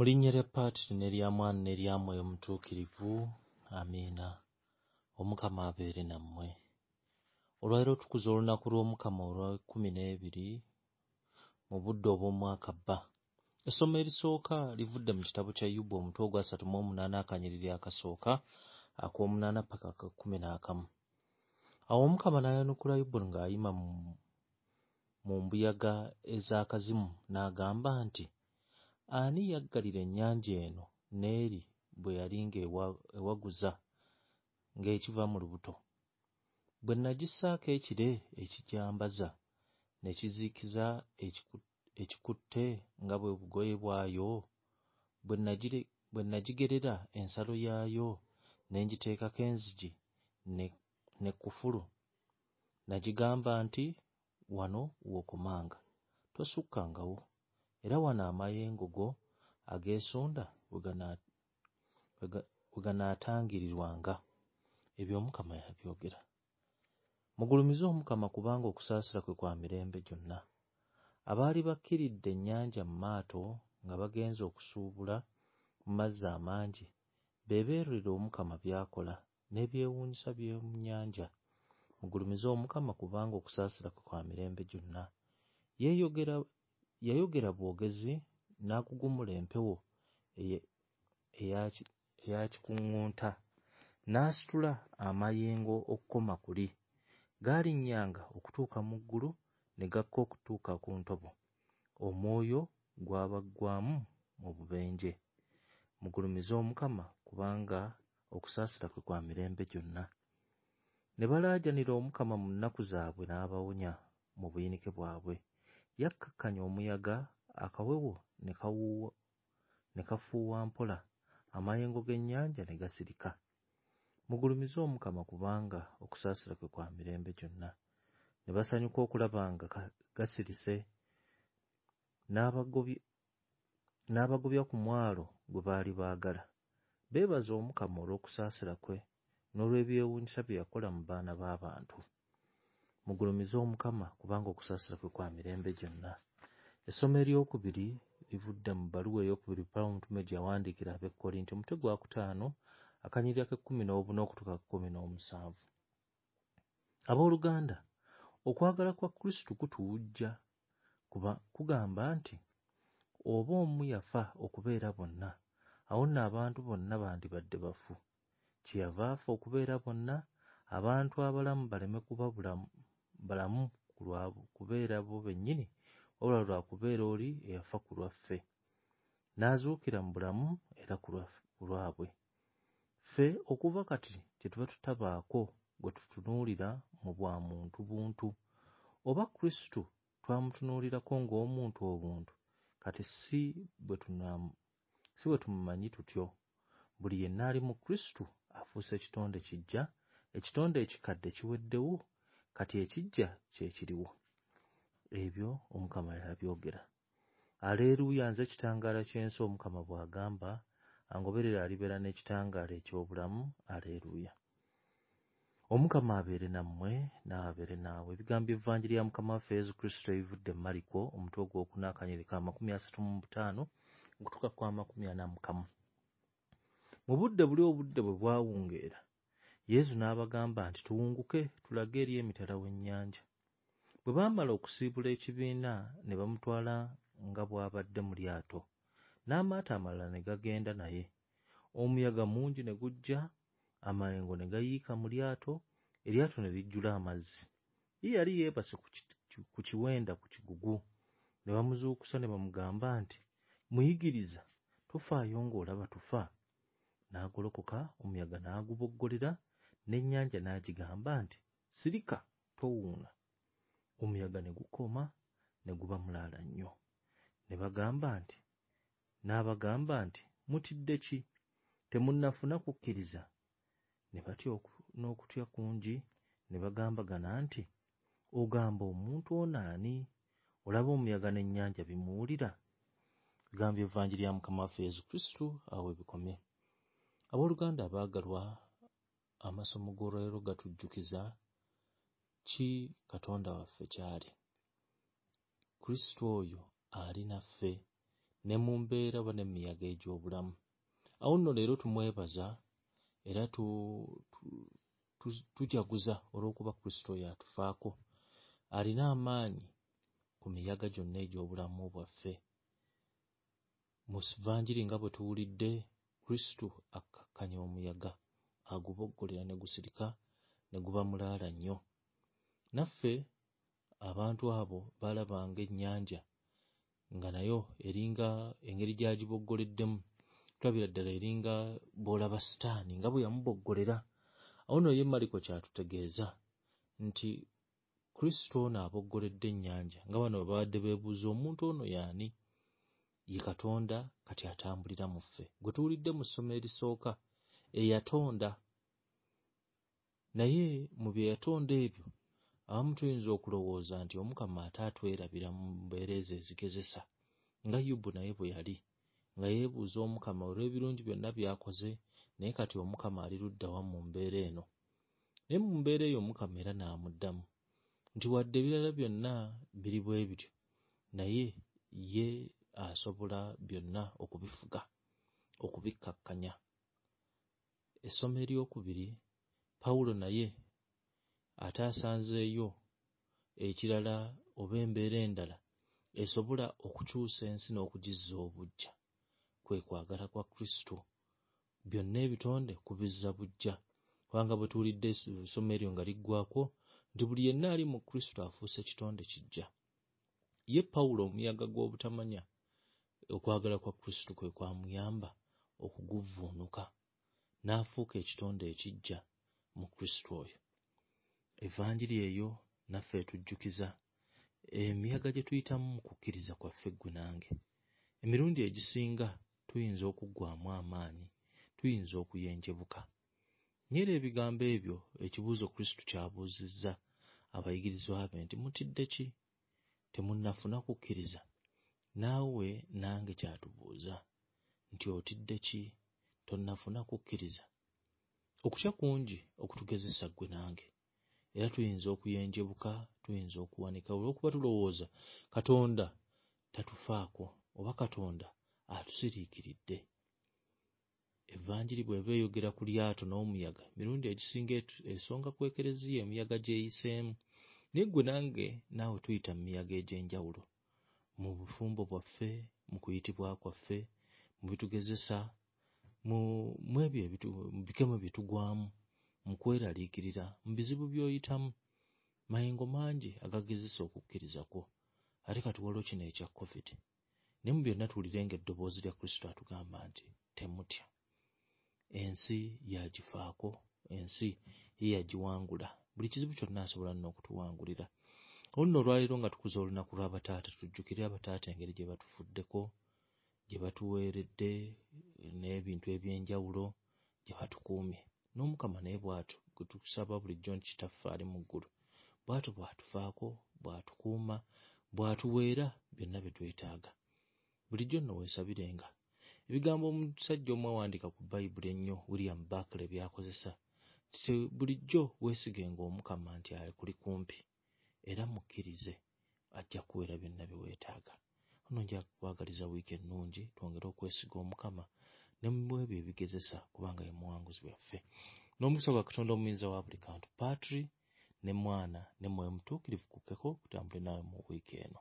Mu linnya lya Patri n'erya Mwana n'erya Mwoyo Mutuukirivu, amiina. Omukama abeere nammwe. Olwaleero tukuza olunaku lw'Omukama olw'ekkumi n'ebiri mu budde obw'omwaka bba. Essomo erisooka livudde mu kitabo kya Yubu omutwe ogwa 38 akanyiriri akasooka ak'omunaana paka ak'ekkumi n'akamu. Awo Omukama n'ayanukula Yubu ng'ayima mu mbuyaga ez'akazimu n'agamba nti, Ani yaggalira ennyanja eno n'eri bwe yali ng'ewaguza ng'ekiva mu lubuto? Bwe nagissaako ekire ekigyambaza ne kizikiza ekikutte nga bwe bugoye bwayo, bwe nagigerera ensalo yaayo ne ngiteekako enzigi ne kkufulu, nagigamba nti, Wano w'okomanga, tosukkangawo, era wano amayengo go ageesunda we ganaatangirirwanga. Ebyo Omukama y'abyogera. Mugulumize Omukama kubanga okusaasira kwe kwa mirembe gyonna. Abaali bakkiridde ennyanja mu maato nga bagenze okusuubula mu mazzi amangi, be beerolera Omukama by'akola n'ebyewuunyisa by'omu nnyanja. Mugulumize Omukama kubanga okusaasira kwe kwa mirembe gyonna. Yayogera bwogezi n'agugumula empewo eyakikuŋŋunta, n'asitula amayengo okukoma kuli. Gaalinnyanga okutuuka mu ggulu ne gakka okutuuka ku ntobo. Omwoyo gwabaggwaamu mu bubenje. Mugulumize Omukama kubanga okusaasira kwe kwa mirembe gyonna. Ne balaajanira Omukama mu nnaku zaabwe n'abawonya mu buyinike bwabwe. Yakkakkanya omuyaga, akawewo ne kafuuwa mpola, amayengo g'ennyanja ne gasirika. Mugulumize Omukama kubanga okusaasira kwe kwa mirembe gyonna. Ne basanyuka okulaba nga gasirise, n'abagobya ku mwalo gwe baali baagala. Beebaza Omukama olw'okusaasira kwe n'olw'ebyewuunyisa bye yakola mu baana b'abantu. Mugulumize Omukama kubanga okusaasira kwe kwa mirembe gyonna. Essomo eryokubiri livudde mu bbaluwa ey'okubiri Pawulo omutume gye yawandiikira ab'e Kkolinto omutwe gwakutaano akanyiriri ak'ekkumi n'obuna okutuuka ku 17. Abooluganda, okwagala kwa Kristo kutuwujja kuba kugamba nti oba omu yafa okubeera bonna, awo nno abantu bonna bandibadde bafu. Kyeyava afa okubeera bonna, abantu abalamu baleme kuba balamu ku lwa kubeera bo bennyini, wabula lwa kubeera oli eyafa ku lwaffe, n'azuukira mu bulamu era ku lwabwe. Ffe okuva kati kyetuva tutabaako gwe tutunuulira mu bwa muntu buntu. Oba Kristo twamutunuulirako ng'omuntu obuntu, kati si bwe tumumanyi tutyo. Buli yenna ali mu Kristo afuuse ekitonde kiggya, ekitonde ekikadde kiweddewo, kati ekiggya kye kiriwo. Ebyo Omukama y'abyogera. Aleeruuya, nze kitangaala ky'ensi, Omukama bw'agamba, angoberera alibeera n'ekitangaala eky'obulamu. Aleeruuya. Omukama abeere nammwe, naawe abeere naawe. Ebigambo by'Evvanjiri ya Mukama waffe Yesu Kristo ebivudde mu Mariko omutwe ogwokuna akanyiriri ka 35 okutuuka ku 41. Mu budde buli obudde bwe bwawungeera, Yesu n'abagamba nti, Tuwunguke tulage eri emitala w'ennyanja. Bwe baamala okusiibula ekibiina ne bamutwala nga bw'abadde mu lyato, n'amaato amalala ne gagenda naye. Omuyaga mungi ne gujja, amayengo ne gayiika mu lyato, eryato ne lijjula amazzi. Ye yali yeebase ku kiwenda ku kigugu. Ne bamuzuukusa ne bamugamba nti, Muyigiriza, tofaayo ng'olaba tufa? N'agolokoka, omuyaga n'aguboggolera, n'ennyanja n'agigamba nti, Sirika, towuuna. Omuyaga ne gukoma ne guba mulaala nnyo. Ne bagamba nti, n'abagamba nti, Mutidde ki? Temunnafuna kukkiriza? Ne batya n'okutya kungi, ne bagambagana nti, Ogamba omuntu ono ani? Olaba omuyaga n'ennyanja bimuwulira. Ebigambo by'Evvanjiri ya Mukama waffe Yesu Kristo awo we bikomye. Abooluganda abaagalwa, amasomo g'olwaleero gatujjukiza ki Katonda waffe ky'ali. Kristo oyo ali naffe ne mu mbeera oba ne mu miyaga egy'obulamu. Awo nno leero tumwebaza era tujaguza olw'okuba Kristo oyo atufaako. Alina amaanyi ku miyaga gyonna egy'obulamu bwaffe. Mu Vanjiri nga bwe tuwulidde, Kristo akkakkanya omuyaga, aguboggolera ne gusirika ne guba mulaala nnyo. Naffe abantu abo baalabanga ennyanja nga nayo eringa engeri gy'agiboggoleddemu, tulabira ddala eringa bw'olaba Sitaani nga bwe yamuboggolera. Awo nno ye Mariko ky'atutegeeza nti Kristo ono aboggoledde ennyanja nga bano bwe babadde beebuuza omuntu ono y'ani? Ye Katonda kati atambulira mu ffe. Gwe tuwulidde mu ssomo erisooka eyatonda. Naye mu bye yatonda ebyo abamu tuyinza okulowooza nti Omukama ate atwerabira mu mbeera ezo ezigezesa nga Yobu naye bwe yali nga yeebuuza Omukama olw'ebirungi byonna by'akoze naye kati Omukama ali ludda wa mu mbeera eno. Naye mu mbeera eyo Omukama era n'amuddamu nti wadde ebirala byonna biri bwe bityo naye ye asobola byonna okubifuga, okubikkakkanya. Essomo eryokubiri, Pawulo naye ate asanzeeyo ekirala oba embeera endala esobola okukyusa ensi n'okugizza obuggya, kwe kwagala kwa Kristo. Byonna ebitonde kubizza buggya. Kubanga bwe tuwulidde essomo eryo nga liggwaako nti buli yenna ali mu Kristo afuuse kitonde kiggya. Ye Pawulo omuyaga gw'obutamanya okwagala kwa Kristo kwe kwamuyamba okuguvvuunuka n'afuuka ekitonde ekiggya mu Kristo oyo. Evanjiri eyo naffe etujjukiza emiyaga gye tuyitamu mu kukkiriza kwaffe ggwe nange. Emirundi egisinga tuyinza okuggwaamu amaanyi, tuyinza okuyenjebuka. Naye era ebigambo ebyo ekibuuzo Kristo ky'abuuzizza abayigirizwa be nti mutidde ki? Temunnafuna kukkiriza? Naawe nange ky'atubuuza nti otidde ki? Tonnafuna kukkiriza? Okutya kungi okutugezesa ggwe nange. Era tuyinza okuyenjebuka, tuyinza okuwanika olw'okuba tulowooza Katonda tatufaako oba Katonda atusiriikiridde. Evanjiri bw'eba eyogera ku lyato n'omuyaga, emirundi egisinga esonga ku Ekereziya emiyaga gy'eyiseemu. Naye ggwe nange naawe tuyita mu miyaga egy'enjawulo mu bufumbo bwaffe, mu kuyitibwa kwaffe, mu bitugezesa, mu ebyo mu bikemo bye tugwamu, mu kweraliikirira, mu bizibu by'oyitamu. Mayengo mangi agagezesa okukkiriza kwo. Ate kati waliwo kino ekya COVID. Naye mu byonna tuwulirenga eddoboozi lya Kristo atugamba nti temutya. Ensi yagifaako, ensi ye yagiwangula. Buli kizibu kyonna asobola nno okutuwangulira. Olwo olwaleero nga tukuza olunaku lw'abataata, tujjukire abataata engeri gye batufuddeko, gye batuweeredde n'ebintu eby'enjawulo, gye batukuumye. N'Omukama naye bw'atyo gwe tusaba bulijjo nti Kitaffe ali mu ggulu, bw'atyo bw'atufaako, bw'atukuuma, bw'atuweera byonna bye twetaaga. Bulijjo nno weesabirenga. Ebigambo omusajja omu awandiika ku Bayibuli ennyo William Barclay by'akozesa nti bulijjo weesigenga Omukama nti akuli kumpi era mukkirize ajja kukuweera byonna bye weetaaga. Ono nja kukwagaliza wiiki ennungi twongere okwesiga Omukama ne mu ebyo ebigezesa kubanga ye muwanguzi waffe. N'omukisa gwa Katonda omuyinza wa buli kantu, Patri ne Mwana ne Mwoyo Mutuukirivu kukkeko kutambule naawe mu wiiki eno.